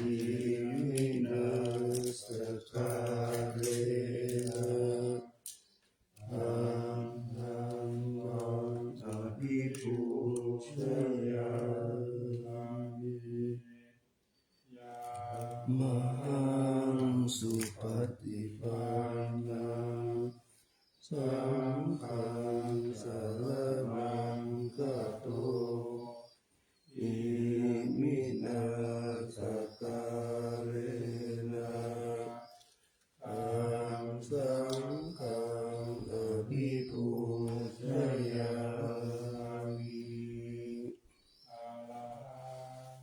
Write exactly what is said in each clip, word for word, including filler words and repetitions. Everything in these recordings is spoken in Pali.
iminā sakkārena taṃ dhammaṃ abhipūjayāmi. Yamhaṃ supaṭipannaṃ saṅghaṃ saraṇaṃ gato, iminā sakkārena taṃ saṅghaṃ abhipūjayāmi. Arahaṃ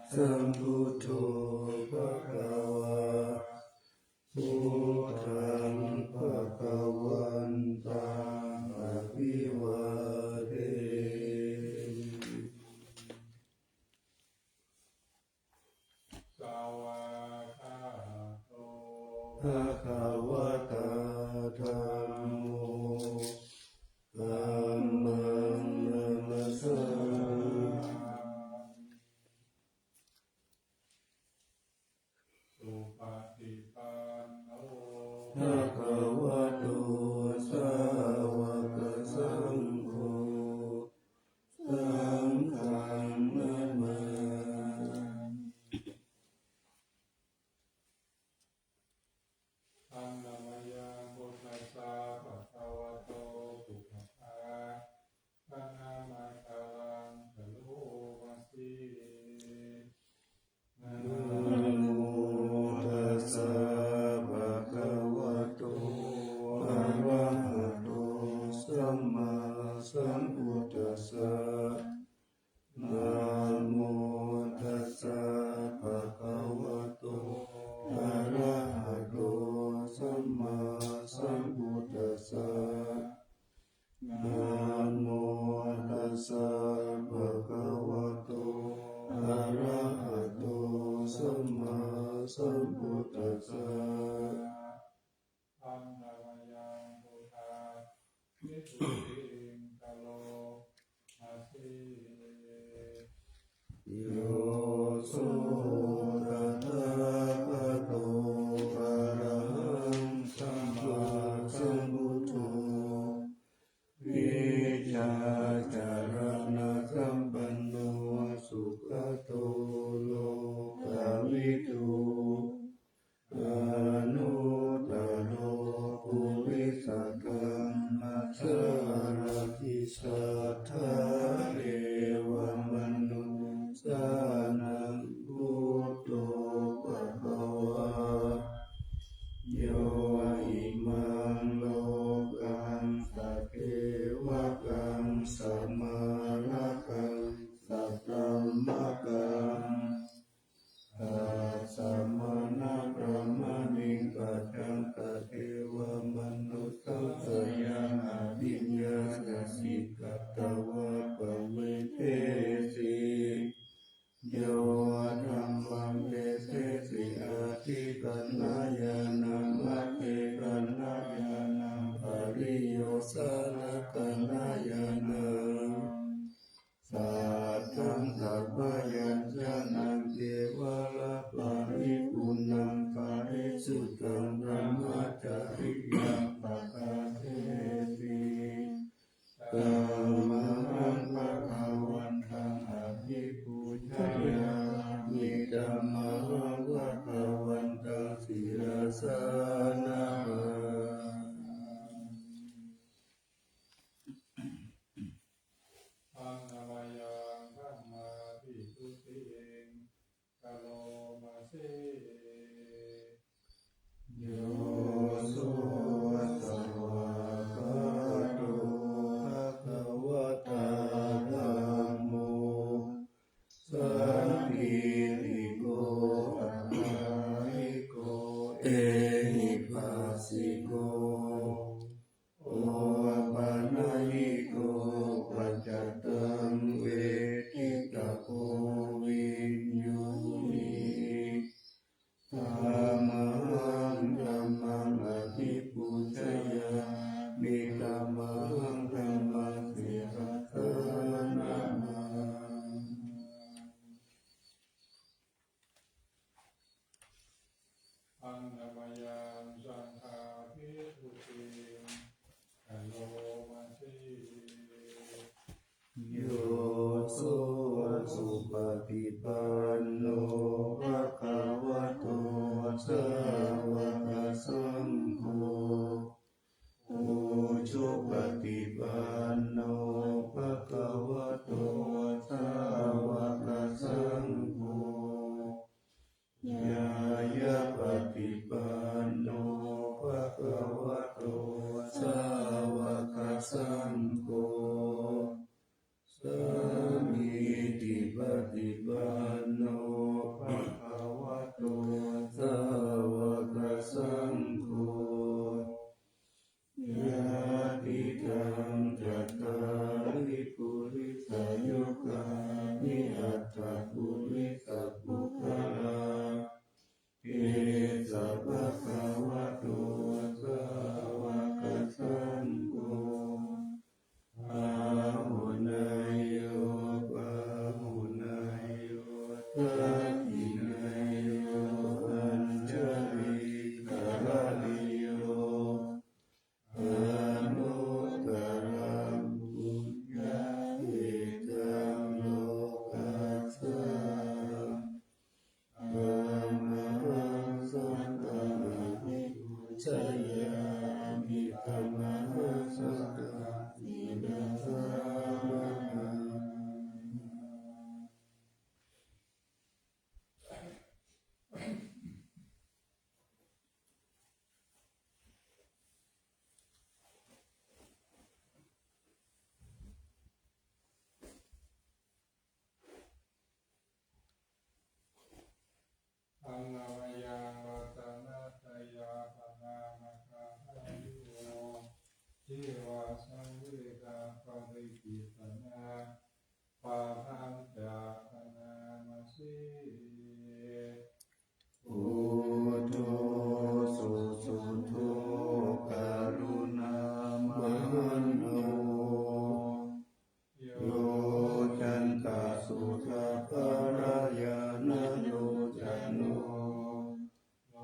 sammāsambuddho bhagavā, buddhaṃ bhagavantaṃ abhivādemi. Svākkhāto bhagavatā dhammo, dhammaṃ namassāmi. Supaṭipanno bhagavato sāvakasaṅgho, saṅghaṃ namāmi. Handa mayaṃ buddhassa bhagavato pubbabhāganamakāraṃ karoma se. Namo tassa bhagavato arahato sammāsambuddhassa. Namo tassa bhagavato arahato sammāsambuddhassa. Namo tassa bhagavato arahato sammāsambuddhassa. Handa mayaṃ buddhaṃ visuddhijutimiddhibakābhidhānaṃ yo so tathāgato arahaṃ sammāsambuddho vijjācaraṇasampanno sugato lokavidū anuttaro purisadammasārathi satthā devamanussānaṃ buddho bhagavā yo imaṃ lokaṃ sadevakaṃ samārakaṃ sabrahmakaṃ sassamaṇabrāhmaṇiṃ paccaṅgadevamanussaṃ sayaṃ abhiññāya sikkhitvā pavedesi. Yo dhammaṃ desethi adhikarāya naṃ adhikarāya naṃ pariyosānakarāya naṃ satthaṃ sabyañjanaṃ kevalaparipuṇṇaṃ parisuddhaṃ brahmacariyaṃ pakāseti. Tamahaṃ bhagavantaṃ abhipūjayāmi. Tamahaṃ bhagavantaṃ sirasā namāmi. Handa mayaṃ dhammavisuddhiṃ karoma se. Yo so svākkhāto bhagavatā dhammo sandiṭṭhiko akāliko ehipassiko opanayiko paccattaṃ veditabbo viññūhi. Tamahaṃ dhamma Namayaṃ saṅghābhibhūtiṃ karoma se. Yo so supaṭipanno bhagavato sāvakasaṅgho, ujupaṭipanno bhagavato sāvakasaṅgho, ñāyapaṭipanno bhagavato sāvakasaṅgho, sāmīcipaṭipanno bhagavato sāvakasaṅgho, yadidaṃ cattāri purisayugāni aṭṭha purisapuggalā, esa bhagavato sāvakasaṅgho, āhuneyyo pāhuneyyo dakkhiṇeyyo añjalikaraṇīyo, anuttaraṃ puññakkhettaṃ lokassāti. Tamahaṃ saṅghaṃ abhipūjayāmi, tamahaṃ saṅghaṃ sirasā namāmi. Annamayaṃ ratanattayabhaṇāma gahayo, ceva saṃvedhaparikicchana padañca bhaṇāma se. Buddho susuddho karuṇāmahaṇṇavo, yoccantasuddhapallayaṇalocano,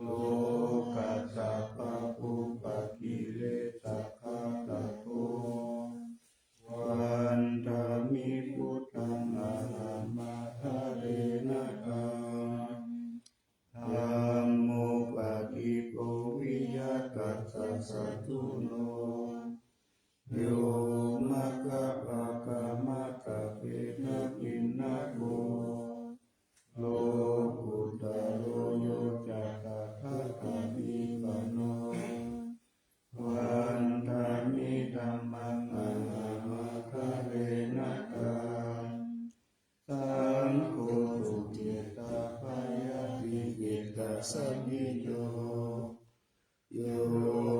lokassa pāpūpakilesaghātako, vandāmi buddhaṃ ahaṃ ādarena taṃ. Dhammo paṭiggaho viya tassa satthuno, yo maggapākamataṃ veda viññāṇago, lokuttaro yo ca tathāgatanibbāno, vandāmi dhammaṃ ahaṃ ādarena taṃ. Saṅgho dukkhitābhayatiṭṭhasāmikho, yo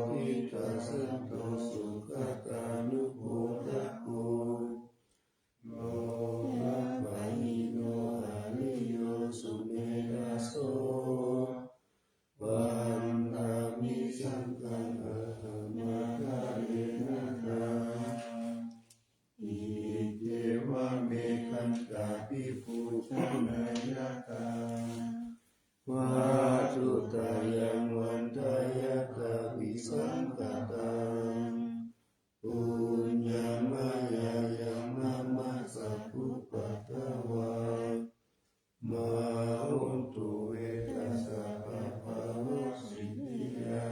vipassito sugatānubodhako, lokapālito ariyo sumedhaso, vandāmi saṅghaṃ ahaṃ ādarena taṃ. Iccevamettaṃ abhipūjanāya taṃ, vatthuttayaṃ vandāya ca visaṅkhataṃ, puññaṃ mayā yaṃ mama sabbupaddavā, mā hontu ve tassa pabhāvasiddhiyā.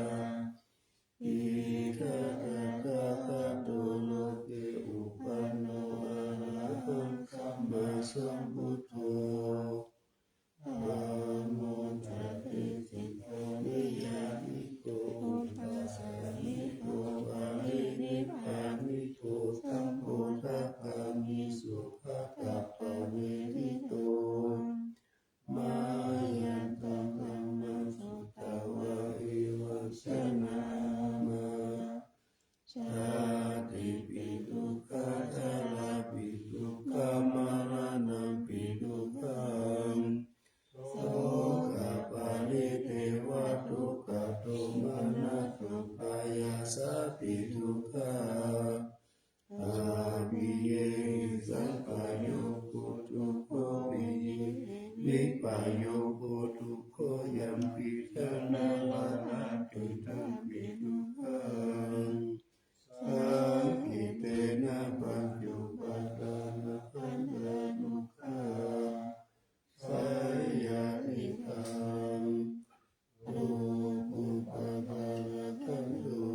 Idha tathāgato loke uppannā arahaṃ sammāsambuddho, dhammo ca desito niyyāniko upasāyiko parinibbāniko sambodhagāmi sugatappavedito. Mayantaṃ dhammaṃ sutvā evaṃ janāma, jātipi dukkhā jarāpi dukkhā maraṇampi dukkhaṃ, sokaparidevadukkhadomanassupāyāsāpi dukkhā, appiyehi sampayogo dukkho, piyehi vippayogo dukkho, yampi jhānā dukkhuppādānakkhandho,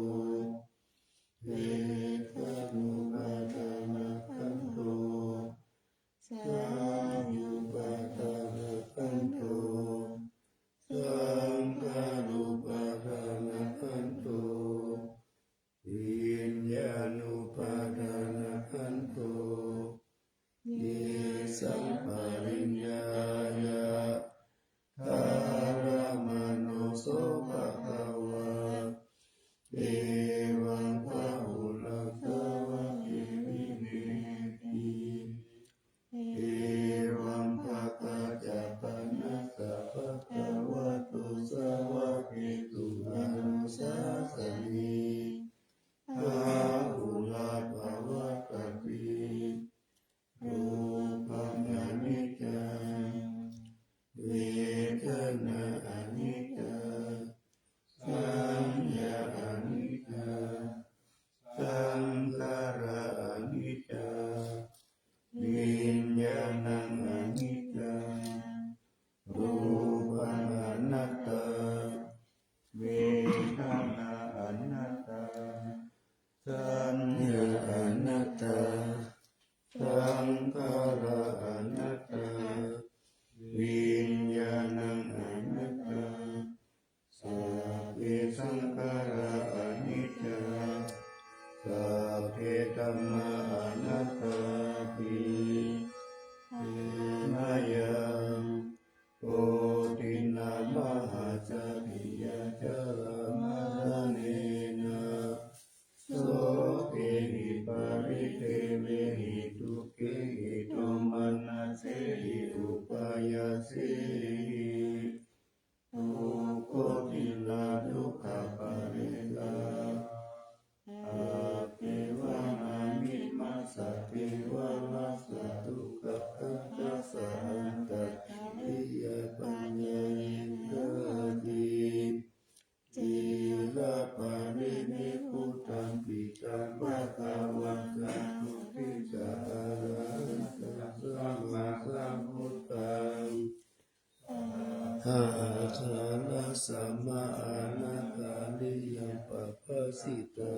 vedanupādānakkhandho, saññāupādānakkhandho, saṅkhāruppādānakkhandho, viññāṇupādānakkhandho. Tesaṃ pariññāya dharamāno so bhagavā, evaṃ bahulā svāvake vinehi, evaṃ bhagavā ca panassa bhagavato sāvakesu anussāsati, bahulā pavattati. Rūpaṃ aniccaṃ, vedanā aniccā, saññā aniccā, saṅkhārā aniccā, viññāṇaṃ aniccaṃ. Rūpaṃ anattā, vedanā anattā, saññā anattā, saṅkhārā anattā, viññāṇaṃ anattā. Sabbe saṅkhārā aniccā, sabbe dhammā anattāti. Hemayaṃ bodhinā mahācariyā jalamaggānena sokehi paridevehi dukkhehi domanassehi upāyāsehi dukkhotthiṃ dukkhaparidevaṃ. Appeva nānīma sakevalassa dukkhakkhandhassa antakiriyā paññāyikāti. Ciraparinibbutampi taṃ bhagavantaṃ uddissa arahantaṃ sammāsambuddhaṃ aṭṭhārasa mahānagariyaṃ pabbajitā.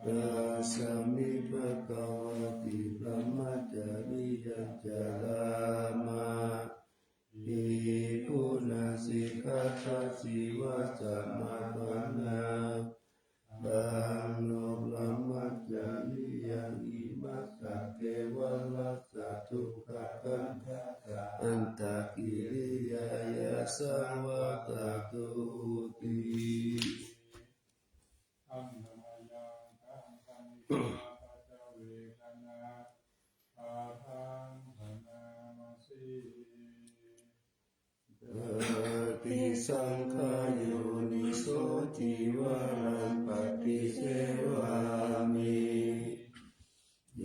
Tasmā bhagavatī brahmacariyā carāma bhikkhūnaṃ sikkhāya jīvasamapanā. Taṃ no brahmacariyaṃ imassa kevalassa dukkhakkhandhassa antakiriyāya saṃvattatu ti. Khandhamayaṃ khandhamidhā paccavekkhaṇā pāṭhaṃ bhaṇāma se. Paṭisaṅkhā yoniso cīvaraṃ paṭisevāmi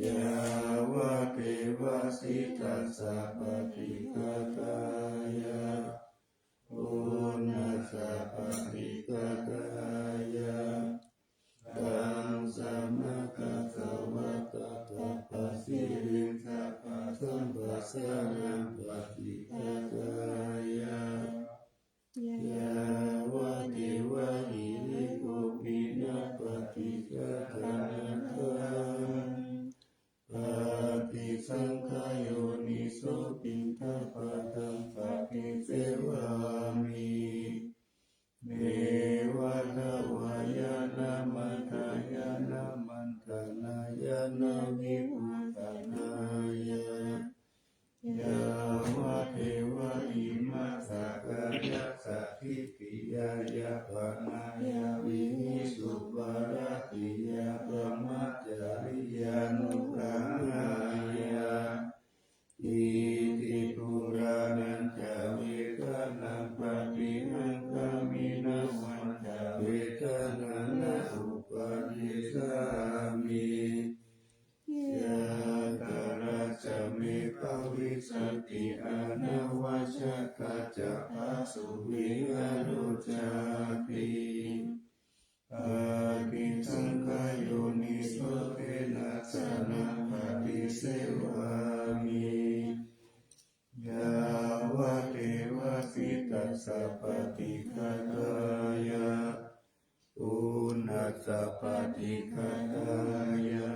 yāvadeva sītassa paṭighātāya uṇhassa paṭighātāya. Taṃ samaṅkassa vātapattanasīlissa bāhaṃ bāhānaṃ paṭighātāya yāvadeva hirikopinapaṭighātanatthaṃ. Paṭisaṅkhā yoniso piṇḍapātaṃ paṭisevāmi neva davāya na madāya na maṇḍanāya na vibhūsanāya yāvadeva imassa kāyassa ṭhitiyā yāpanāya vihiṃsuparatiyā brahmacariyānuggahāya. Iti purāṇañca vedanaṃ paṭihaṅkhāmi navañca vedanaṃ na uppādessāmi. Yātrā ca me bhavissati anavajjatā ca phāsuvihāro cāti. Paṭisaṅkhā yoniso tiṇṇassa na paṭisevāmi yāvadeva sapaṭighātāya, pūnassa paṭighātāya,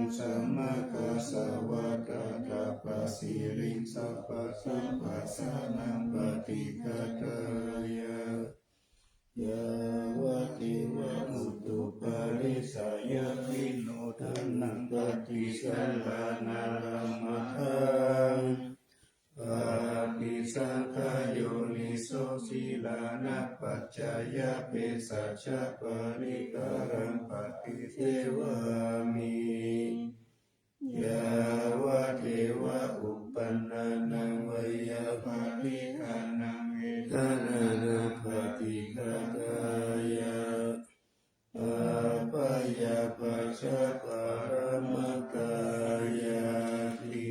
aññamakkassa vata tappasiriṃ sapasampajānaṃ paṭighātāya, yāvadeva utuparissayavinodanaṃ paṭisallānārāmatthaṃ, paṭisaṅkhā yoniso sīlānapaccayaṃ vesajjaparikkhāraṃ paṭisevāmi, yāvadeva uppannānaṃ veyyābādhikānaṃ vedanānaṃ paṭighātāya, abyāpajjhaparamatāyāti.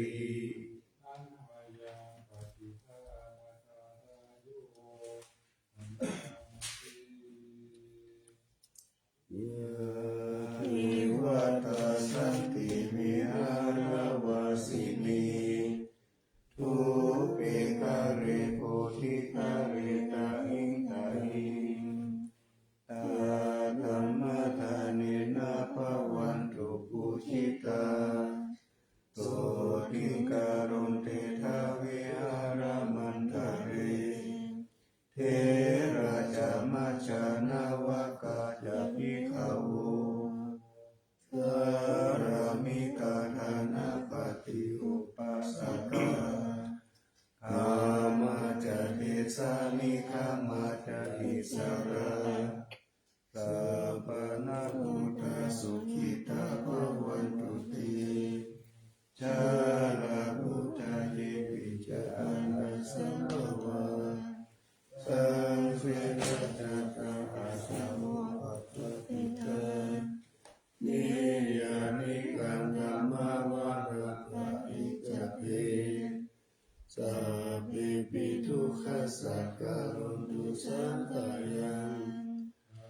Yā devatā santi vihāravāsinī, thūpe ghare bodhighare tahiṃ tahiṃ, tā dhammadānena bhavantu pūjitā, sotthiṃ karontedha vihāramaṇḍale. Therā ca majjhā navakā ca bhikkhavo, sārāmikā dānapatī upāsakā, gāmā ca desā nigamā ca issarā, sappāṇabhūtā sukhitā bhavantu te. Jalābujā yepi ca aṇḍasambhavā, saṃsedajātā athavopapātikā, niyyānikaṃ dhammavaraṃ paṭicca te, sabbepi dukkhassa karontu saṅkhayaṃ.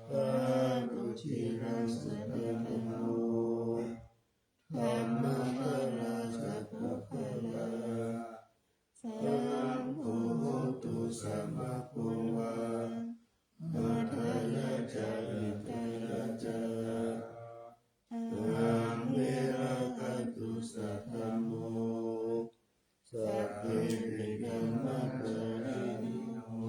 Ṭhātu ciraṃ sataṃ dhammo, dhammaddharā ca puggalā, saṅgho hotu samaggo va, atthāya ca hitāya ca. Amhe rakkhatu saddhammo, sabbepi dhammadharīno,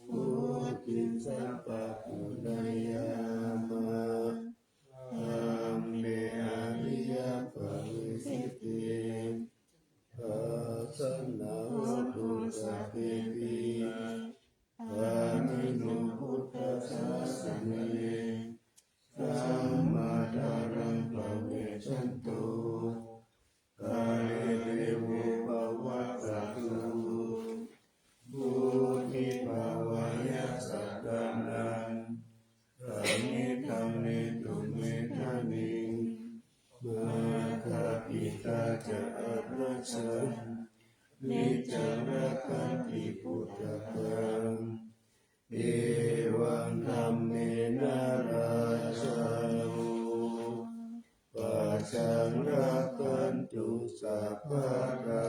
vuḍḍhiṃ sampāpuṇeyyāma, dhamme ariyappavedite. Pasannā hontu sabbepi, pāṇino buddhasāsane, sammā dhāraṃ pavecchanto, kāle devo pavassatu, vuḍḍhibhāvāya sattānaṃ, samiddhaṃ netu medaniṃ. Mātā pitā ca atrajaṃ, niccaṃ rakkhanti puttakaṃ, evaṃ dhammena rājāno, pajaṃ rakkhantu sabbadā.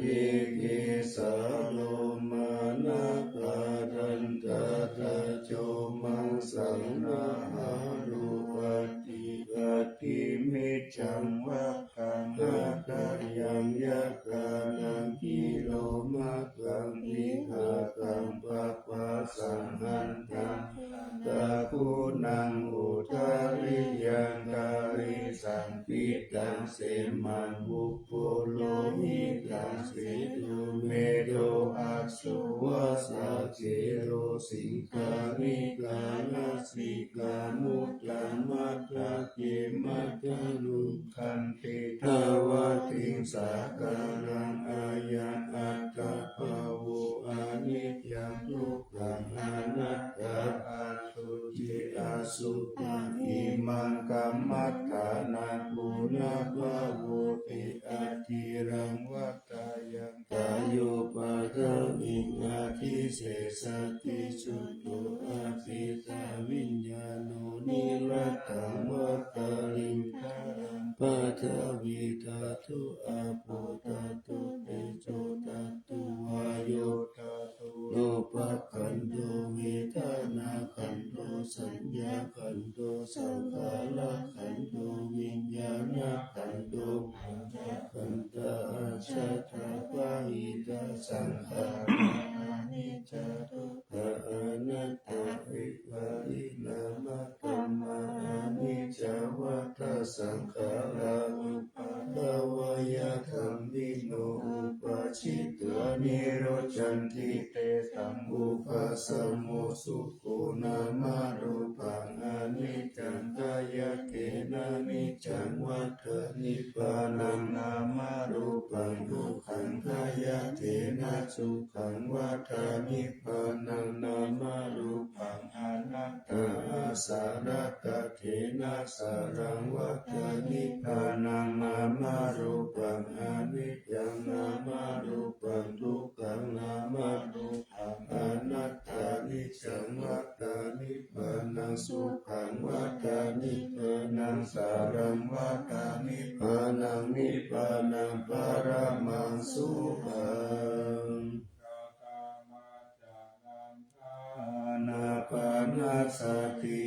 Ye kesā lomā nakhā dantā taco maṃ saṃ nahārū aṭṭhī aṭṭhimiñjaṃ vaggaṃ hadayaṃ yakkhānaṃ kilomakaṃ vihākaṃ papphāsaṃ hantaṃ kakuṇaṃ udariyaṃ karīsaṃ pittaṃ semhaṃ pubbo lohitaṃ sedo medo assu vasā kheḷo siṅghāṇikā lasikā muktā matthake matthalukkante dvātiṃsākāraṃ ayaṃ attabhāvo aniccaṃ dukkhaṃ anattā asuci asubhā imaṃ kammadānaṃ punabbhavoti atīraṃ vatayaṃ kāyupajjhaviṃ adhisessati chuddho apetaviññāṇo niratthaṃ vata liṅgaraṃ Paṭhavīdhātu āpodhātu tejodaṭṭhu vāyodhātu rūpakkhandho vedanākkhandho saññākkhandho saṅkhārakkhandho viññāṇakkhandho pañcakkhandhā ajjhattā bahiddhā saṅkhārā aniccā dukkkhā anattā viparināmadhammā aniccā vata saṅkhārā uppādavayadhammino uppajjitvā nirujjhanti tesaṃ vūpasamo sukho nāmarūpaṃ aniccaṃ khayyatthenāniccaṃ vata nibbānaṃ nāmarūpaṃ dukkhaṃ khayyatthenā sukhaṃ vata nibbānaṃ nāmarūpaṃ anattā āsaratthatthena saraṃ vata nibbānaṃ nāmarūpaṃ aniccaṃ nāmarūpaṃ dukkhaṃ nāmarūpaṃ anattā niccaṃ vata nibbānaṃ sukhaṃ vata nibbānaṃ saraṃ vata nibbānaṃ nibbānaṃ paramaṃ sukhaṃ. Ānāpānasati.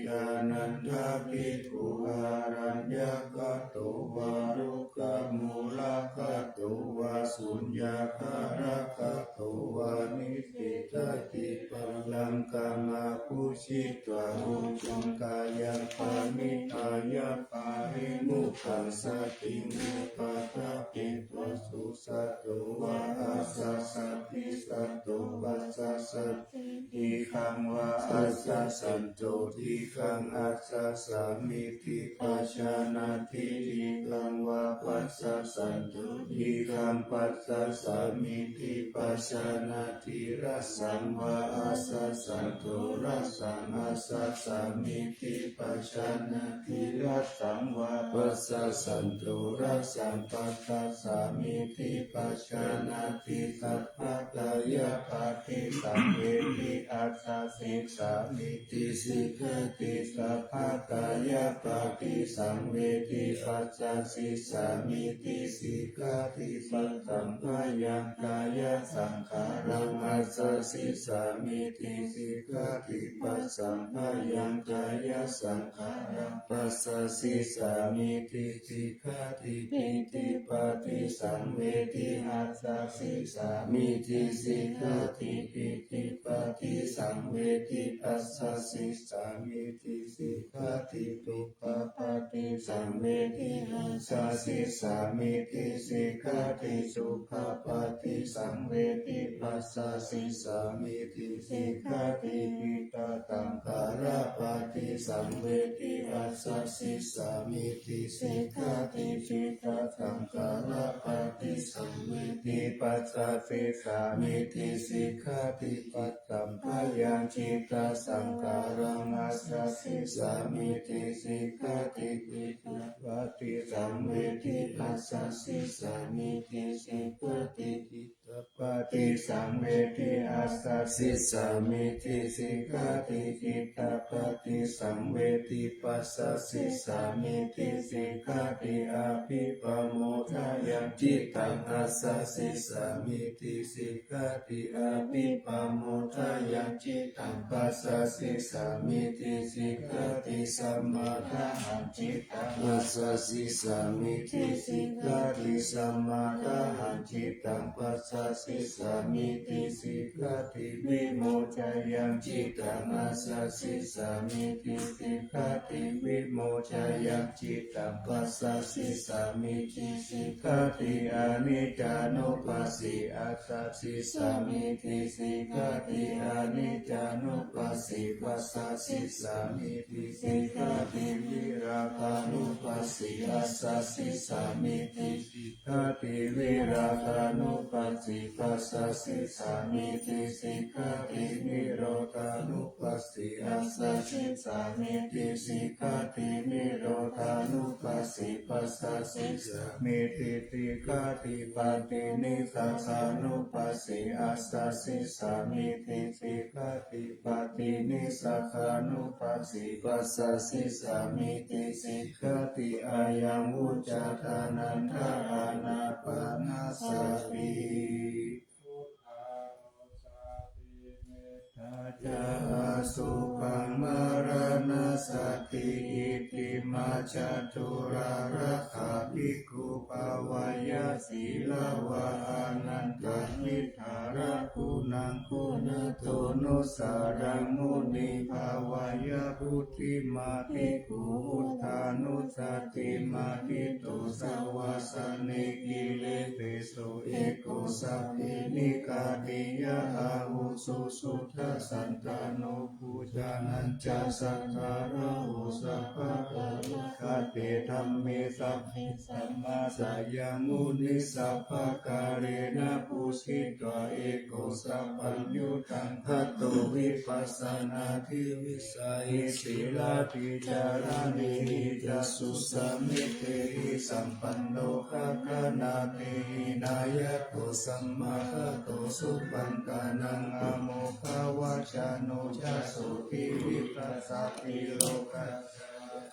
Idananda bhikkhu āraññakato vā rukkhamūlagato vā suññakāragato vā niseṭṭhati pallaṅkaṃ abhujitvā ujuṃ kāyaṃ paṇidhāya pāhimukkhāsatiṃ upaṭṭhapetvā susato vā asasati sato passasati dīghaṃ vā asasatto dīghaṃ assasāmīti pajānāti dīghaṃ vā passasatto dīghaṃ passasāmīti pajānāti rassaṃ vā assasatto rassaṃ assasāmīti pajānāti rassaṃ vā passasatto rassaṃ passasāmīti pajānāti sabbakāyapaṭisaṃvedi assasisāmīti sikkhati sabbakāyapaṭisaṃvedi assasisāmīti sikkhati passamphayaṃ kāyasaṅkhāraṃ assasisāmīti sikkhati passamphayaṃ kāyasaṅkhāraṃ passasisāmīti sikkhati pītipaṭisaṃvedi assasisāmīti sikkhati pītipaṭisaṃvedi assasisāmīti sikkhati dukkhapaṭisaṃvedi assasisāmīti sikkhati sukhapati saṃvedi passasisāmīti sikkhati cittasaṅkhārapati saṃvedi assasisāmīti sikkhati cittasaṅkhārapati saṃvedi passasisāmīti sikkhati passamphayaṃ cittasaṅkhāraṃ assasisāmīti sikkhati cittapaṭisaṃvedi assasisāmīti sikkhati cittapaṭisaṃvedi assasisāmīti sikkhati cittapaṭisaṃvedi passasisāmīti sikkhati abhipamodhayaṃ cittaṃ assasisāmīti sikkhati abhipamodhayaṃ cittaṃ passasisāmīti sikkhati samādāhaṃ cittaṃ assasisāmīti sikkhati samādāhaṃ cittaṃ passasisāmīti sikkhati vimocayaṃ cittaṃ assasisāmīti sikkhati vimocayaṃ cittaṃ passasisāmīti sikkhati aniccānupassī assasisāmīti sikkhati aniccānupassī passasisāmīti sikkhati virāgānupassī assasisāmīti sikkhati virāgānupassī passasisāmīti sikkhati nirodhānu passi, assasissāmīti sikkhati. Nirodhānupassī, passasissāmīti sikkhati. Paṭinissagānupassī, assasissāmīti sikkhati. Paṭinissagānupassī, passasissāmīti sikkhati. Ayaṃ vuccatā, nanda, ānāpānasati. Buddhānussati, mettā ca asubhaṃ maraṇassati. Itimā catulārakkha bhikkhū bhāveyya sīlavā anantavidhālaguṇaṃ guṇatto nusaraṃ muni bhāveyya. Buddhimā bhikkhū buddhānussatimatīto savāsane girimesu eko sabbe nigghātiyā avuso sudassasāntano bojjhaneyyāsakkāraho sabbakālakatthedhamme sabbe sammāsāya muni sabbakālena pūjitvā eko sabbaññutaṃ gato vipassanādīvi sayi sīlādicāraṇehi ca susamitehi sampanno gaganātehi nāyako samāgato supaṇṇānaṃ āmokavacano ca sotthiṃ vigacchanti lokassa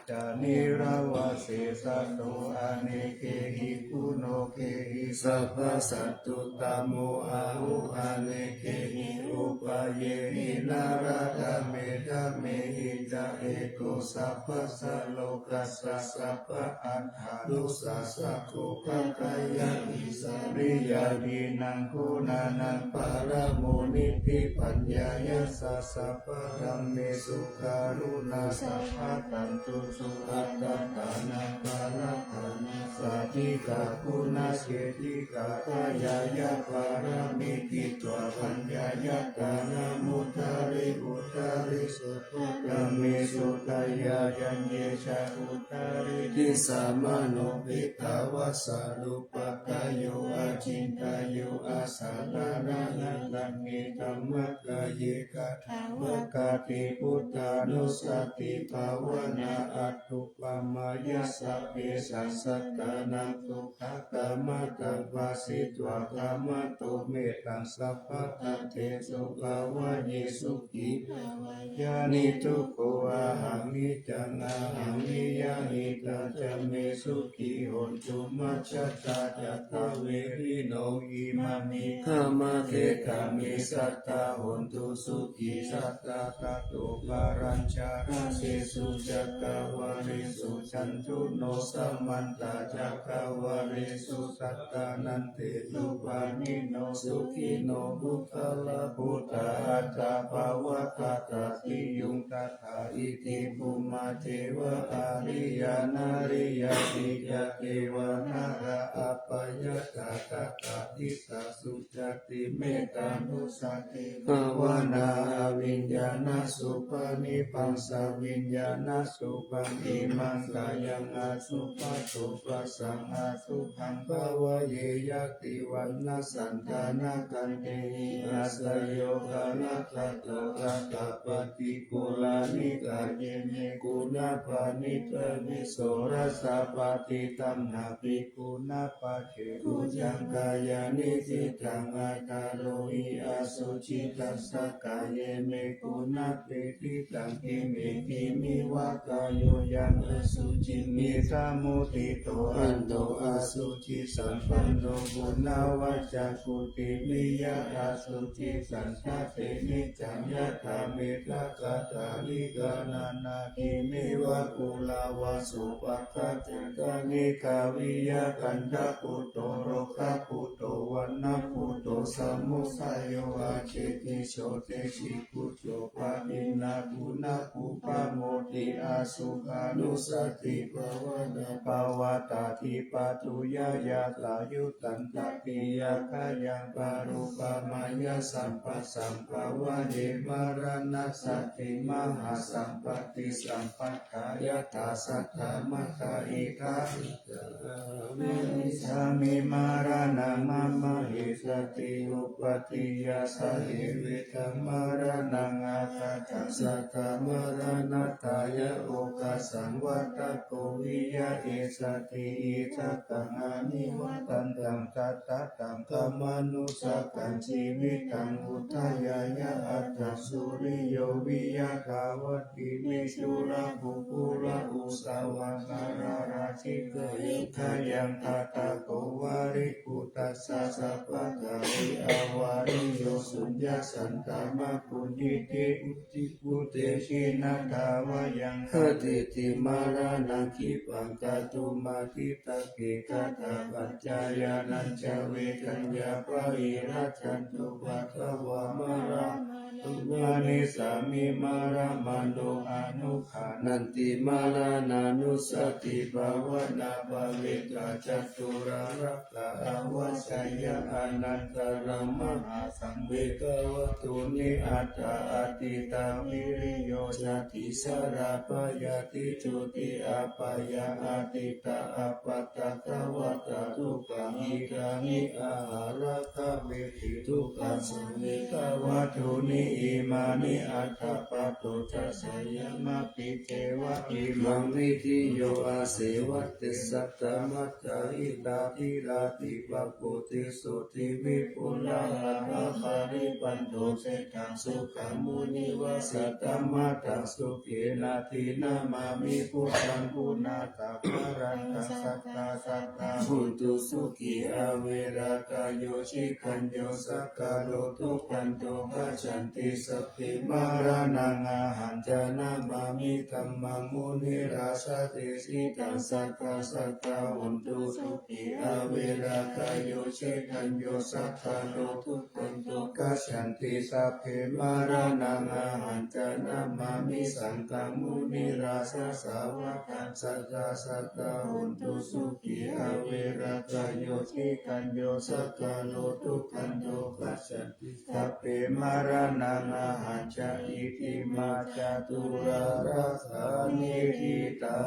ca nirvāsesato anekehi guṇokehi sabbasattuttamo ahu anekehi upāyehi nārādamedamehi ca eko sabbasā lokassa sabba aṭṭhā nussā sakko pāṭaya isariyādīnaṃ guṇānaṃ paramoniṭṭhipaññāya sabba dhammesu karuṇā sabbatthantusu attattānaṃ paratthāna sādhikā guṇaketikā dayāya pāramī titvā paññāya kāna mudhari udhari sabba dhammesu dayāyaññe ca udhari disā mano petvā sarupakkhayo acintayyo asaranāya kammidhammakāye kadāvakati buddhānussatibhāvanā atthu pamāya sabbe sassattānaṃ dukkhā khamatā bhāsitvā khamato mettaṃ sabbattha desu bhāvaye sukhī bhāvaye niddukkho ahaṃ niccaṃ ahaṃ niyyāmi tañca me sukhī hontu majjhattā ca dvāverino imāni khamake kami sattā hontu sukhī sattā tato parañca dasesu cakkavāḷesu cañño no samantā cakkavāḷesu sattanantesu pāṇino sukhino puggalā buddhā atta pavattata tiyuṃ tathā iti bhummā devā ariyā nariyā pi ca devā nārā apayantattā disā sucati mettā bhāvanā aviññāṇasubhānibbaṃ saviññāṇasubhaṃ imaṃ kāyaṃ asubhato passaṃ asubhaṃ bhāvaye ñāti vaṇṇasaṃ ṭhānaṃ khantehi āsayo kālakato atha paṭikkhullāni kāye me guṇā paṇītā visorasā paṭitamhā bhikkhūnapaje bhujaṅgāya niṭṭhitaṃ akārohi asucitassa kāye me guṇā piṭṭhitaṃ kimme kimmeva kāyo yaṃ asuciṃ idha muṭṭhito anno asucisampanno punaṃvajja kuṭiṃ viya asucisañcate niccaṃ yathā mettā kaṭṭhārikā nānā kimmeva kulavā supakattiṃ kaṇikā viya kaṇṭakutto rogakutto vaṇṇakutto samudayo asetthi sotthi bhikkhū padinnā guṇā pubbe moti asukhānussatibhāvanā pavattati paṭuyyāya tayuttaṃ tatiyakkhāyaṃ parupamāya sabbasambhavāye maraṇassati mahāsampatti sampattā yathā saddhammattha idha icchāmi maraṇaṃ mama esa sati uppaṭiya sahe vidhaṃ maraṇaṃ āgataṃ, saddhaṃ maraṇatthāya okāsaṃ vaḍḍhako viya esati. Idha taṃ anivattantaṃ tattha taṃ khamanusakaṃ jīvitaṃ udayāya aṭṭhaṃsu riyo viya dāvatthi me cūḷa kukula usava narāraji khayaṃ khayaṃ tathāgo vāribhūtassa sabbadhāre avāriyo suññassantamakuññiti. Uddi udde jinadāvayaṃ hatiṭṭhi maraṇaṃ khippaṃ kātumatthi ṭhāge. Katapaccayānañca vedanaṃ pahīnantaṃ dukkhassa vomaraṃ manesāmi. Maraṇāno anuggānanti maraṇānussatibhāvanā parittā caturāsakā āvajjeyya anantaramahā saṃ vegavatthūni aṭṭha. Atītā piriyo jāti jarābyādi jotī apāyā atītā appaṭikavatā dukkhā idāni aharakāveti dukkhasaṃ vegavatthūni imāni aṭṭha. Paṭo ca sayamāpi ceva imaṃ vidiyo asevate satta mattā hitāhi rāhi pappuṭi sotthi vipulā anappaṭibandho seṭṭhaṃ sukhaṃ munivasaṃ tamataṃ sukhena dinamāmi buddhaṃ guṇatapparantaṃ sattā sattā hontu sukhī averā kāyo citañjo sakkāro duggando gacchanti sabbe maraṇaṃ ahañca namāmi dhammaṃ munirājadesitaṃ sattā sattā hontu sukhī averā kāyo citañjo sakkāro duggando gacchanti sabbe maraṇaṃ ahañca namāmi saṅghaṃ munirājasāvakaṃ sattā sattā hontu sukhī averā kāyo citañjo sakkāro duggando gacchanti sabbe maraṇaṃ ahañca. Iti mā caturāsāniṭṭhitā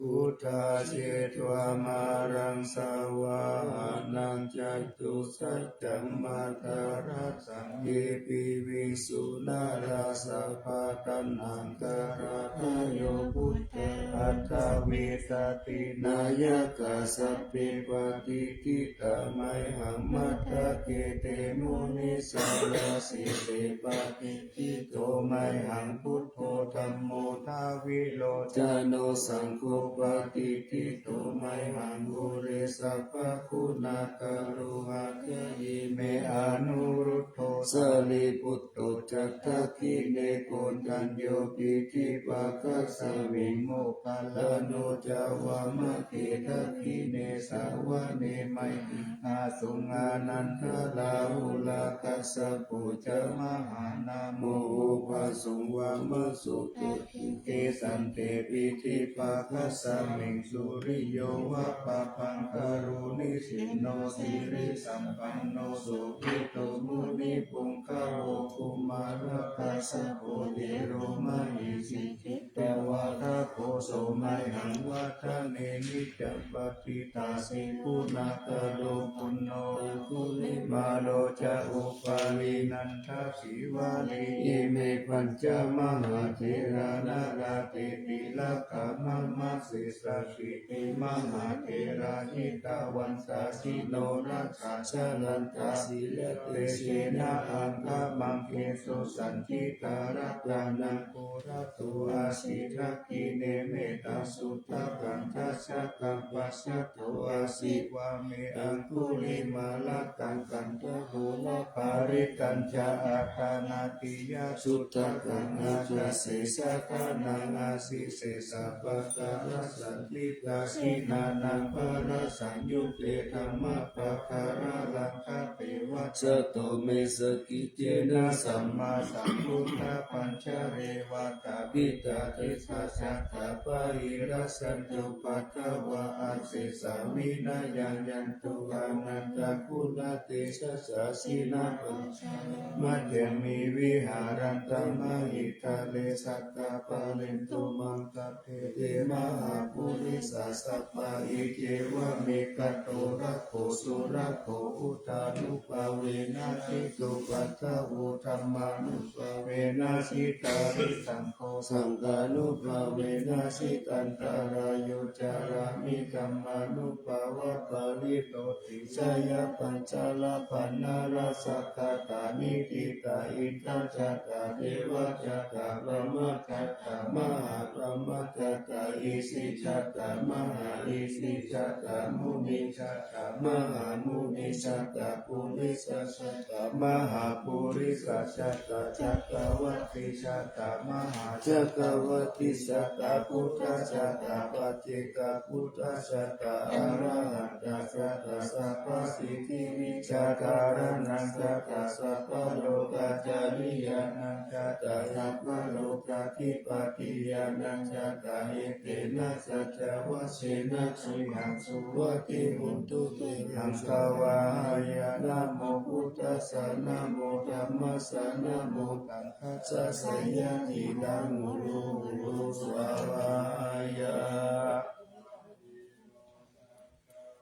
buddhā jetvā māraṃ savāhanaṃ catusaccāmatarasaṃ ye piviṃsu narāsabhā. Taṇhaṅkarādayo buddhā aṭṭhavīsati nāyakā sabbe patiṭṭhitā mayhaṃ matthake te munissarā. Sīse patiṭṭhito mayhaṃ buddho dhammo dvilocano saṅgho patiṭṭhito mayhaṃ ure sabbaguṇākaro. Hadaye me anurud dho sārīputto ca dakkhiṇe koṇḍañño piṭṭhibhāgasmiṃ moggallāno ca vāmake. Dakkhiṇe savane mayhaṃ āsuṃ ānandarāhulā kassapo ca mahānāmo ubhāsuṃ vāmasotake. Kesante piṭṭhibhāgasmiṃ suriyo va pabhaṅkaro nisinno sirisampanno sobhito munipuṅgavo. Kumārakassapo thero mahesī cittavādako so mayhaṃ vadane niccaṃ patiṭṭhāsi guṇākaro. Puṇṇo aṅgulimālo ca upālī nanda sīvalī ime pañca mahātherā nalāṭe tilakā mama. Sesāsīti mahātherā jitavantā jinorasā jalantā sīlatejena aṅgamaṅgesu saṇṭhitā. Ratanaṃ purato āsi dakkhiṇe mettasuttakaṃ dhajaggaṃ pacchato āsi vāme aṅgulimālakaṃ. Khandhamoraparittañca āṭānāṭiyasuttakaṃ ākāse chadanaṃ āsi sesā pākārasaṇṭhitā. Jinā nānāvarasaṃyutte dhammapākāralaṅkape vasato me sakiccena sammāsambuddhapañjare. Vātapittādisañjātā bāhirajjhattupaddavā asesā vinayaṃ yantu anantaguṇatejasā. Jinapañjaramaññamhi viharantaṃ mahītale sadā pālentu maṃ sabbe te mahāpurisāsabhā. Iccevamekato rakkho surakkho, buddhānubhāvena jitupaddavo, dhammānubhāvena jitārisaṅgho, saṅghānubhāvena jitantarāyo, carāmi dhammānubhāvapālito. Tisaya pañcala paṇṇarasakkhatā, niṭṭhitā iddhajātā devakātā, brahmajātā mahābrahmajātā, isijātā mahāisijātā, munijātā mahāmunijātā, purisajātā mahāpurisajātā, cakkavatijātā mahācakkavatijātā, buddhajātā paccekabuddhajātā, arahantajātā, sabbasiddhivijjādharaṇaṃ jātā, sabbalokācariyānaṃ jātā, sabbalokādhipatiyānaṃ jātā, etena saccavajjena, tuyhaṃ suvatthi hotu, tuyhaṃ svāhāya. Namo buddhassa, namo dhammassa, namo saṅghassa, jayasiddhiṃ hotu, hotu svāhāya.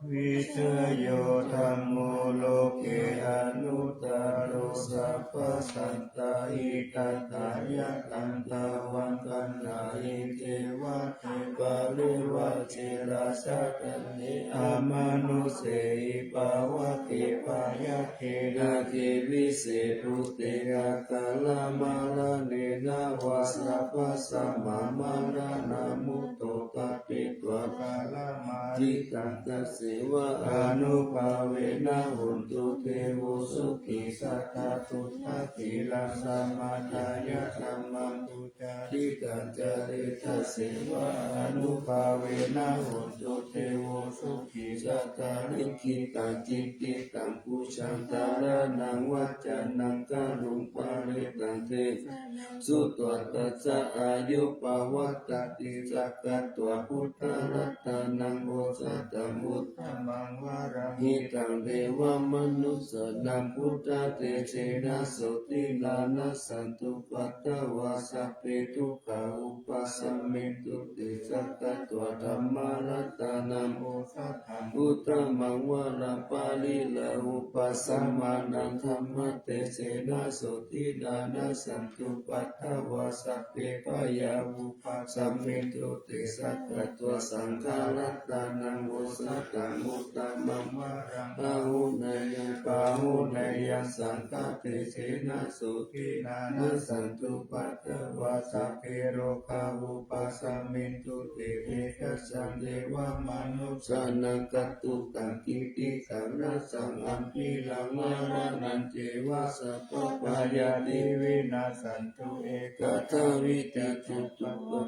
Vijayo dhammo loke anuttaro, sabbasattahitatthāya, taṃ dhammaṃ gaṇhāhi devate parivaje rājadaṇḍe, amanussehi pāvake byagghe, nāge vise bhūte akantamaraṇena vā, sabbasmā maraṇā mutto pāpetha paramaṃ, taṃ taseva ānubhāvena hotu devo sukhī. Sadā buddhacittaṃ samādāya, dhammaṃ pūjāditaṃ caretaseva, ānubhāvena hotu devo sukhī. Sadā likhitaṃ cintitaṃ pūjaṃ, dhāraṇaṃ vācanaṃ garuṃ, parittaṃ desanaṃ sutvā, tassa āyu pavaḍḍhatīti. Sakkatvā buddharatanaṃ osathaṃ uttamaṃ varaṃ, hitaṃ devamanussānaṃ, buddhatejena sotthinā, nassantupaddavā sabbe, dukkhā vūpasamentu te. Sakkatvā dhammaratanaṃ osathaṃ uttamaṃ varaṃ, pariḷāhūpasamanaṃ, dhammatejena sotthinā, nassantupaddavā sabbe, bhayā vūpasamentu te. Sakkatvā saṅgharatanaṃ osathaṃ uttamaṃ varaṃ, āhuneyyaṃ pāhuneyyaṃ, saṅghatejena sotthinā, nassantupaddavā sabbe, rogā vūpasamentu te. Etessaṃ devamanussānaṃ katvāna kaṭṭhakaṃ, rājaṃ ambhīraṃ maraṇañceva, sabbabhayāti vinassantu, ekadā vidhā cupaddavā.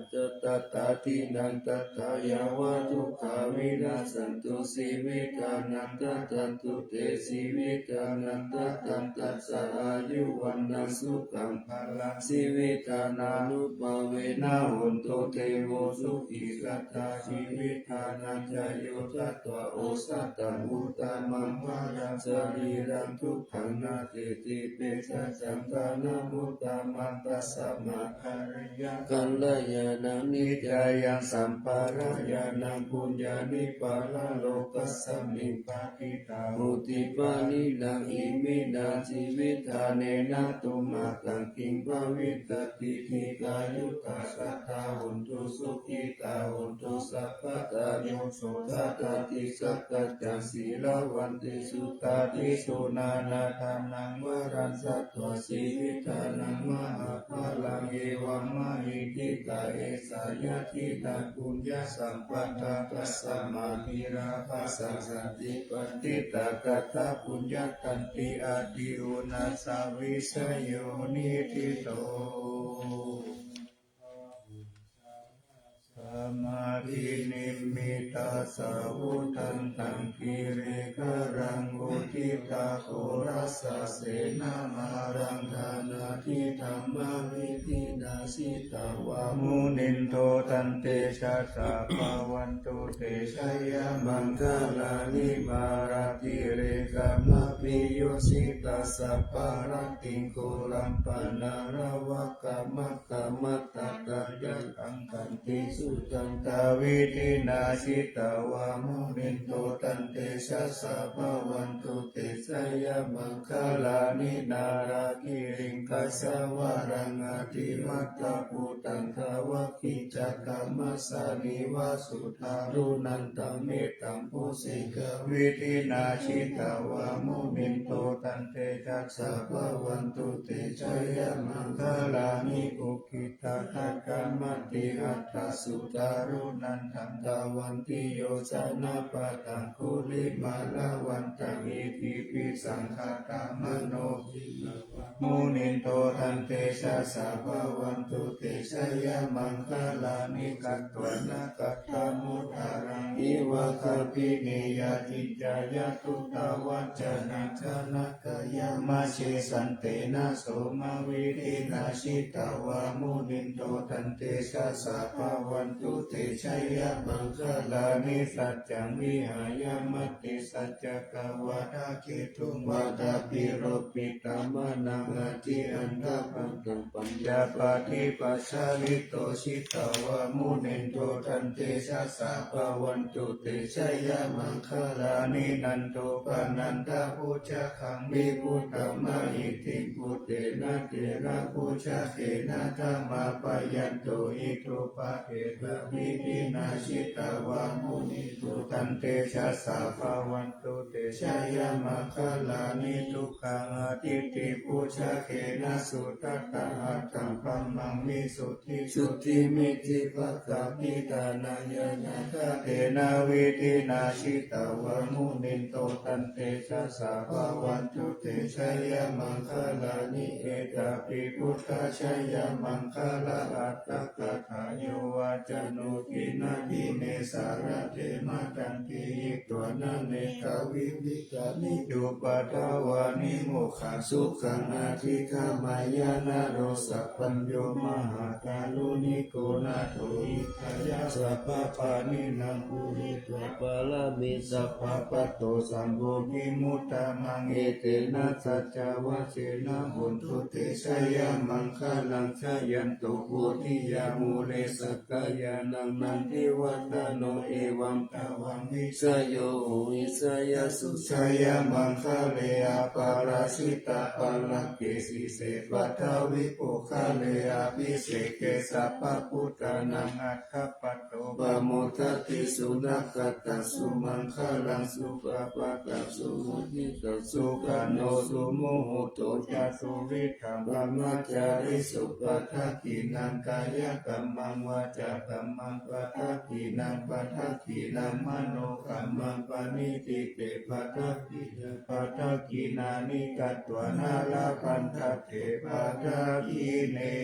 Tathādinnā tathā yāva, dukkhā vinassantu, jīvitānantadattu te. Jīvitānantadattanti ca āyu vaṇṇaṃ sukhaṃ balaṃ, jīvitānānubhāvena hotu devo sukhī. Sadā jīvitanañcayo datvā, osathaṃ uttamaṃ varaṃ, sarīraṃ dukkhaṃ nāteti, pesañca ṭhānamuttamaṃ. Tasmā kalyāṇaṃ niccāyaṃ, sampādāyānaṃ puññāni, paralokasmiṃ patiṭṭhā hoti pāṇinā. Iminā jīvitānena tumhākaṃ, kiṃ bhavissati dīghāyutā? Sadā hontu sukhitā, hontu sabbadā. Yo so sadā tisaṅkhātaṃ, sīlavantesu dassesi, ṭhānaṃ dānaṃ varaṃ datvā, jīvitdānaṃ mahapphalaṃ, evammahiddhikā esā, yadidaṃ puññasampadaṃ. Tasmā dhīrā bhāsā santipanditāgatā, puññakkhetti adhigameyya, vijayo niṭṭhito. Samādhinimmitā dasavudhantaṃ girigajaṃ uditaghorasasenamāraṃ dānādidhammavidhinā jitavā munindo taṃtejasā bhavatu te jayamaṅgalāni. Mārātirekamabhiyujjhitasabbarattiṃ ghorampanāḷavakamakkhamathaddhayakkhaṃ khantīsudantavidhinā jitavā munindo taṃtejasā bhavatu te jayamaṅgalāni. Nāḷāgiriṃ gajavaraṃ atimattabhūtaṃ dāvaggicakkamasanīva sudāruṇantaṃ mettambusekavidhinā jitavā munindo taṃtejasā bhavatu te jayamaṅgalāni. Ukkhittakhaggamatihatthasudāruṇantaṃ dhāvantiyojanapathaṅgulimālavantaṃ iddhībhisaṅkhatamano munindo taṃtejasā bhavatu te jayamaṅgalāni. Katvāna kaṭṭhamudaraṃ iva gabbhinīyā ciñcāya duṭṭhavacanaṃ janakāyamajjhe santena somavidhinā jitavā munindo taṃtejasā bhavatu te jayamaṅgalāni. Saccaṃ vihāya matisaccakavādaketuṃ vādābhiropitamanaṃ atiandhabhūtaṃ paññāpadīpajalito jitavā munindo taṃtejasā bhavatu te jayamaṅgalāni. Nandopanandabhujagaṃ vibudhaṃ mahiddhiṃ puttena therabhujagena damāpayanto iddhūpadesavidhinā jitavā munindo taṃtejasā bhavatu te jayamaṅgalāni. Duggāhadiṭṭhibhujagena sudaṭṭhahatthaṃ brahmaṃ visuddhijutimiddhibakābhidhānaṃ ñāṇāgadena vidhinā jitavā munindo taṃtejasā bhavatu te jayamaṅgalāni. Etāpi buddhajayamaṅgalaaṭṭhagāthā yo vācano dinadine sarate matandī hitvānanekavividhāni cupaddavāni mokkhaṃ sukhaṃ adhigameyya naro sapañño. Mahākāruṇiko nātho hitāya sabbapāṇinaṃ pūretvā pāramī sabbā patto sambodhimuttamaṃ. Etena saccavajjena hotu te jayamaṅgalaṃ. Jayanto bodhiyā mūle sakyānaṃ nandivaḍḍhano evaṃ tvaṃ vijayo hohi jayassu jayamaṅgale. Aparājitapallaṅke sīse paṭhavipokkhare abhiseke sabbabuddhānaṃ aggappatto pamodati. Sunakkhattaṃ sumaṅgalaṃ supabhātaṃ suhuṭṭhitaṃ sukhaṇo sumuhutto ca suyiṭṭhaṃ brahmacārisu. Padakkhiṇaṃ kāyakammaṃ vācākammaṃ padakkhiṇaṃ padakkhiṇaṃ manokammaṃ paṇidhī te padakkhiṇā padakkhiṇāni katvāna labhantatthe padakkhiṇe.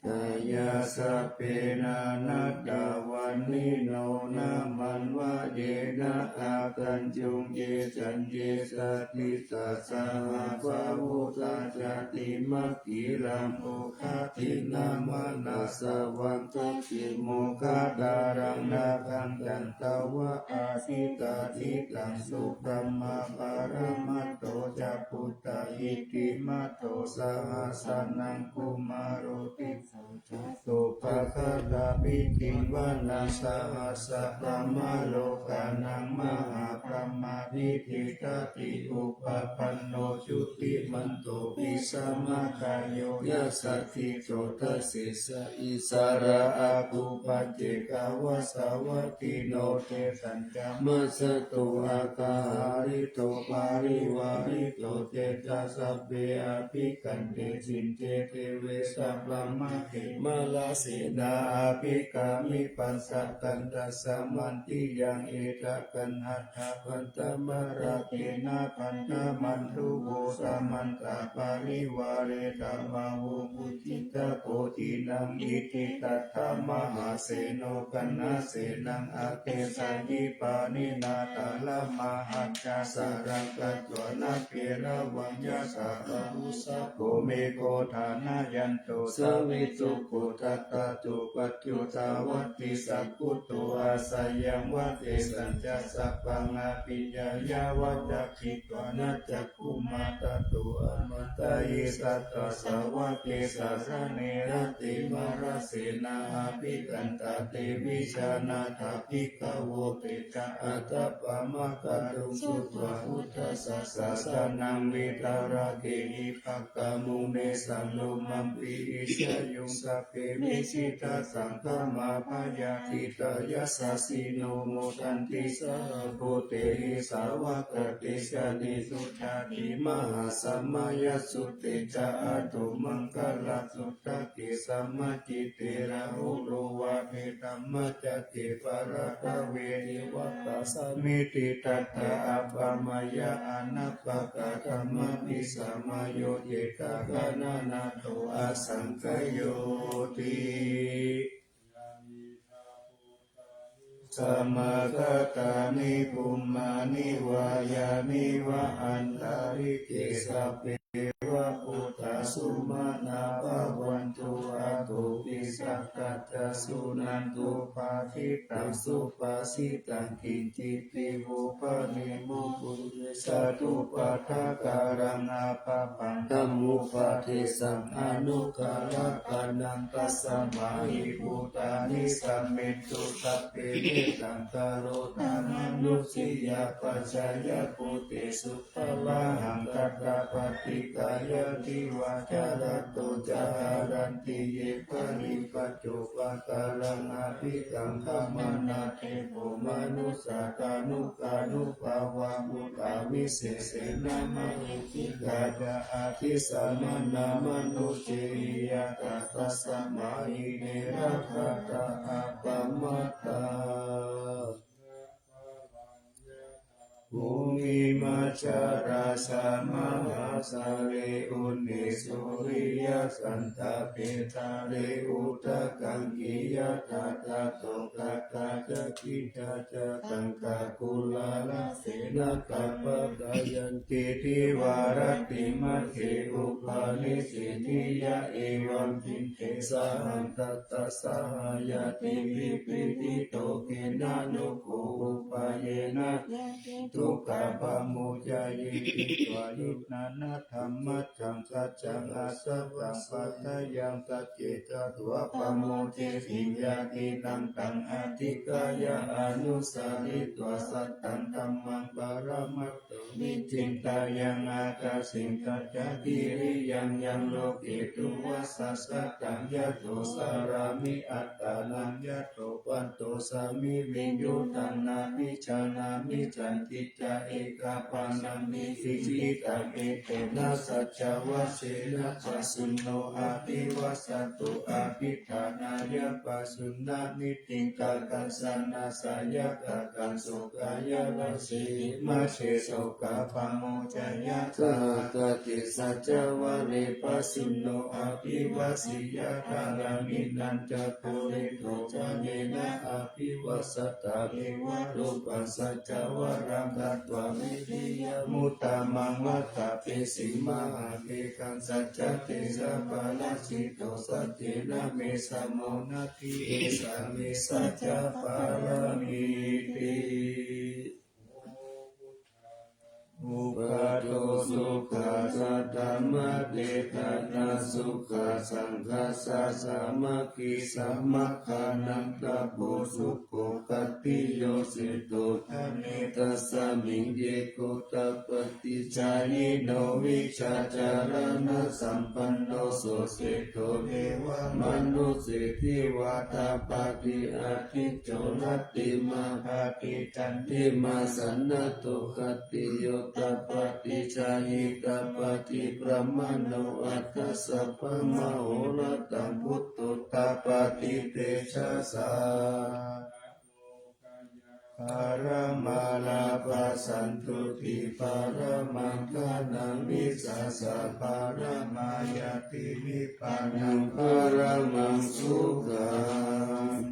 Kāyā sabbe nānattavaṇṇino nāmanvayena āgañchuṃ ye caññe sadisā saha bahulā jātimakkhilaṃ oghatiṇṇamanāsavaṃ. Dakkhemoghataraṃ nāgaṃ candaṃva asitātitaṃ subrahmā paramatto ca puttā iddhimato saha sanaṅkumāro tisso ca sopāga abhiṭṭhivā. Naṃ sahassabrahmalokānaṃ mahābrahmābhitiṭṭhati upapanno jutimanto bhismākāyo yasassi so. Dasettha issarā āgū paccekavasavattino tesañca majjhato āga hārito parivārito. Te ca sabbe abhikkante sinde deve sabrahmake mārasenā abhikkāmi. Paccattaṃ tassaṃ mandiyaṃ etha gaṇhatha bandhamaṅgena bandhamatthu vo samantā parivāretha mā vo muñcittha koci naṃ. Iti tattha mahāseno kaṇhasenaṃ adesayi pāṇinā talamāhacca saraṃ katvāna bheravaṃ yathā pāvussako megho thanayanto savijjuko tadā so paccudāvatti saṅkuddho asayaṃvate. Tañca sabbaṃ abhiññāya vavakkhitvāna cakkhumā tato āmantayi satthā sāvake sāsane rate. Mārasenā abhikkantā te vijānātha bhikkhavo. Te ca ātappamakaruṃ sutvā buddhassa sāsanaṃ vītarāgehi pakkāmuṃ nesaṃ lomampi iñjayuṃ. Sabbe vijitasaṅgāmā bhayātītā yasassino modanti saha bhūtehi sāvakā te janesutāti. Mahāsamayasutte ca āto maṅgalasuttake samācite rāhulo vāve dhammacakke pattakallaṃ vāve vātā samitiṃ tattha appamāya anappakā dhammabhisamayo cetakanānato asaṅkhayoti. Samāgatāni bhummāni vā yāni va antalikkhe sabbeva bhūtā sumanā bhavantu athopi sakkacca suṇantu bhāsitaṃ. Subhāsitaṃ kiñcipi vo bhaṇemo bhū te sadupādākaraṃ abhabbaṃ dhammupadesaṃ anuggārakānaṃ. Tasmā hi bhūtā nisāmethu sabbe mettaṃ karotha mānusiyā pajāya bhūtesu pāpāhaṃ katvā paṭiggaṇhati vā carato ca haranti ye paribbājupakaraṃ abhisaṅkhamanā te vo manussā tanukkānubhāvā bhūtā visesena mahiddhikā ca adhisāmaṇā mānusehī ñātā tasmā hi ne rakkhatha appamattā. Bhummimajjharajā mahāsāgare uṇhisūriyasantāpe sādre udakaṅkhī yathā tadassitā ca khiḍḍā ca taṅkā kuḷānasenaṃ tappatayanti divā rattimajjhe upanissindhiyā evaṃ diṭṭhe saha tassa sahāyatī pīḷito kheṇa no ko upāyena dukkhā pamuccaye. Hitvā yuttanadhammaccaṃ saccaṃ asattaṃ vādayaṃ sacce sattuṃ pamodeti. Yadi taṃ taṃ adhikkāya anussaritvā sattadhammaṃ parama vicchikāyaṃ ākāse tañca giriyaṃ yaṃ loketthumā sataṃ yato carāmi attānaṃ yato pattosāmi viññūhī taṃ nābhijānāmi santi ca ekapāṇaṃ niṭṭhitaṃ etena saccavajjena pāsuna abhivāsato abhiṭhānāya pāsuna niṭṭhitaṃ kaṃsaṇā sāyakā kaṃso kāyarañjī majjhe sokā pamuccaya. Saha sacce saccavajje pāsuna abhivāseyya thāraṃ imañca puriso ca yena abhivāsatāyeva rūpaṃ saccavajjena katvā vītiyamuttamaṃ vata pesi mahā kaṃsaja tejapālajito saccena me samo natthi esā me saccapāramīti. Upādo sukhā saddhammadesanā sukhā saṅghassa sāmaggī samaggānaṃ tapo sukho. Khattiyo seṭṭho jane tasmiṃ ye gotapati jayino vijjācaraṇasampanno so seṭṭho devamanussesivā tapati ādicco rattimābhāti candimā sannaddho. Khattiyo tapati jaye tapati brāhmaṇo atha sabbamahorattaṃ buddho tapati tejasā. Paramā lābhā santuṭṭhī, paramaṃ dhanaṃ vissāsaṃ, paramā ñātimittā naṃ, paramaṃ sukhaṃ.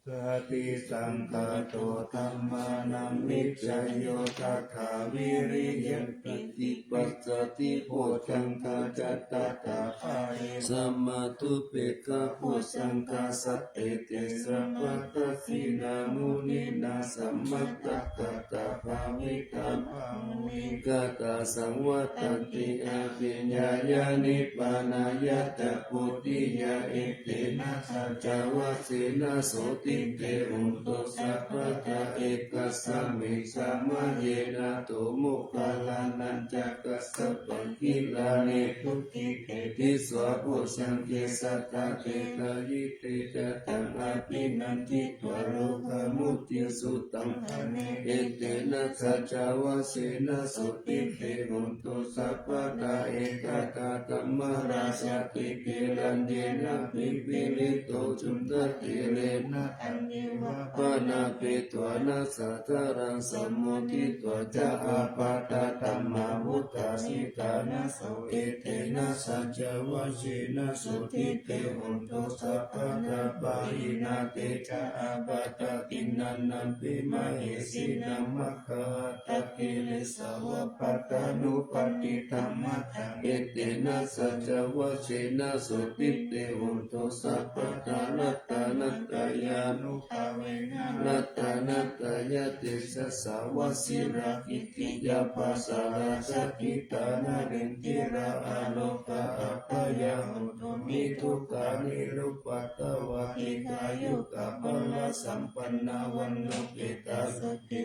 Satisaṅkhāto dhammānaṃ vicayo, tathā viriyampīti passaddhi bojjhaṅgā ca tathāpare, samādhupekkhabojjhaṅgā sattete sabbadassinā muninā sammadakkhātā bhāvitā bahulīkatā saṃvattanti abhiññāya nibbānāya ca bodhiyā. Etena saccavajjena sotthi te hotu sabbadā. Ekasmiṃ samaye nātho moggallānañca kassapaṃ gilāne dukkhite disvā bojjhaṅge satta desayi. Te ca taṃ abhinanditvā rogā mucciṃsu taṅkhaṇe. Etena saccavajjena sotthi te hotu sabbadā. Ekadā dhammarājāpi gelaññenābhipīḷito cundattherena taññeva bhaṇāpetvāna sādaraṃ sammoditvā ca ābādhā tamhā vuṭṭhāsi ṭhānaso. Etena saccavajjena sotthi te hotu sabbadā. Pahīnā te ca ābādhā tiṇṇannampi mahesinaṃ maggāhatakilesāva pattānuppattidhammataṃ. Etena saccavajjena sotthi te hotu sabbadā. Ratanattayānubhāvena ratanattayatejasā vajirakkhittiyā pākārajjitā narindiyā arogā abyādo nidukkhā nirupaddavā dīghāyukā balasampannā vaṇṇaṃ etā sukhī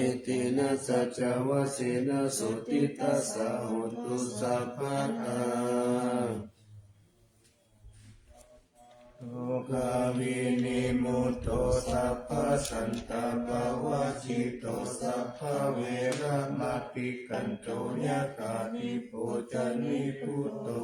etena saccavajjena sotthi tassa hotu sabbadā. Dukkhavinimutto sabbasantāpavajjito sabbaveramatikkanto yathādhipo ca nibbuto.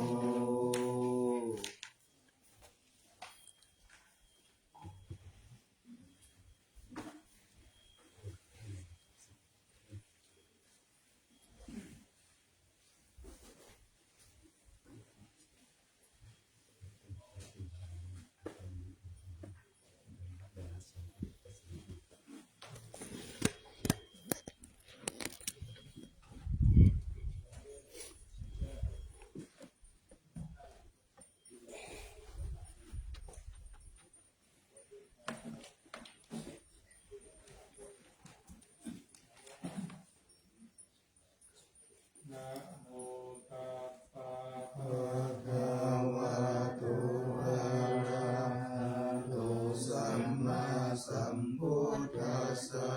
Namo tassa bhagavato arahato sammāsambuddhassa.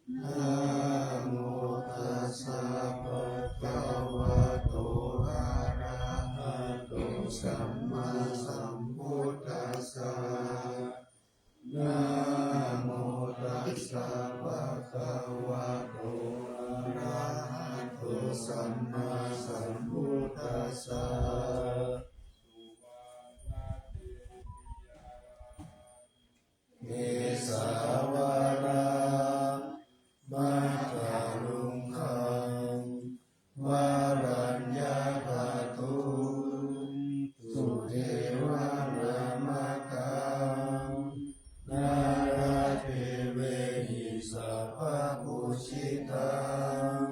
Namo tassa bhagavato arahato sammāsambuddhassa. Namo tassa bhagavato arahato sammāsambuddhassa. Kesāvalā mātā luṅgaṃ varaññābhātuṃ sudevanāmakhaṃ nāḷāgiriṃ sabbaṃ pūjitaṃ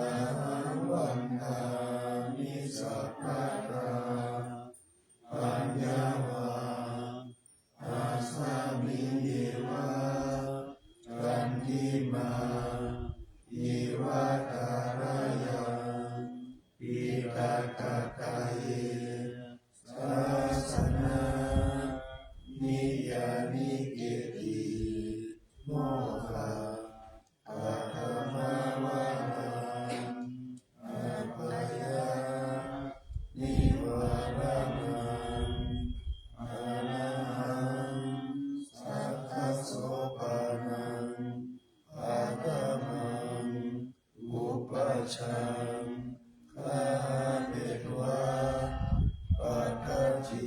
ahaṃ vandāmi sabbadā. Paññā vā asmiṃ yeva candimā iva thārāyaṃ pītattaccaye sāsanaṃ niyyāniketti mokkha paṭhamavaraṃ appayāpannivāraṇaṃ arahaṃ sakkhasopaṇaṃ paṭhamaṃ upajjhaṃ gahetvā pattacī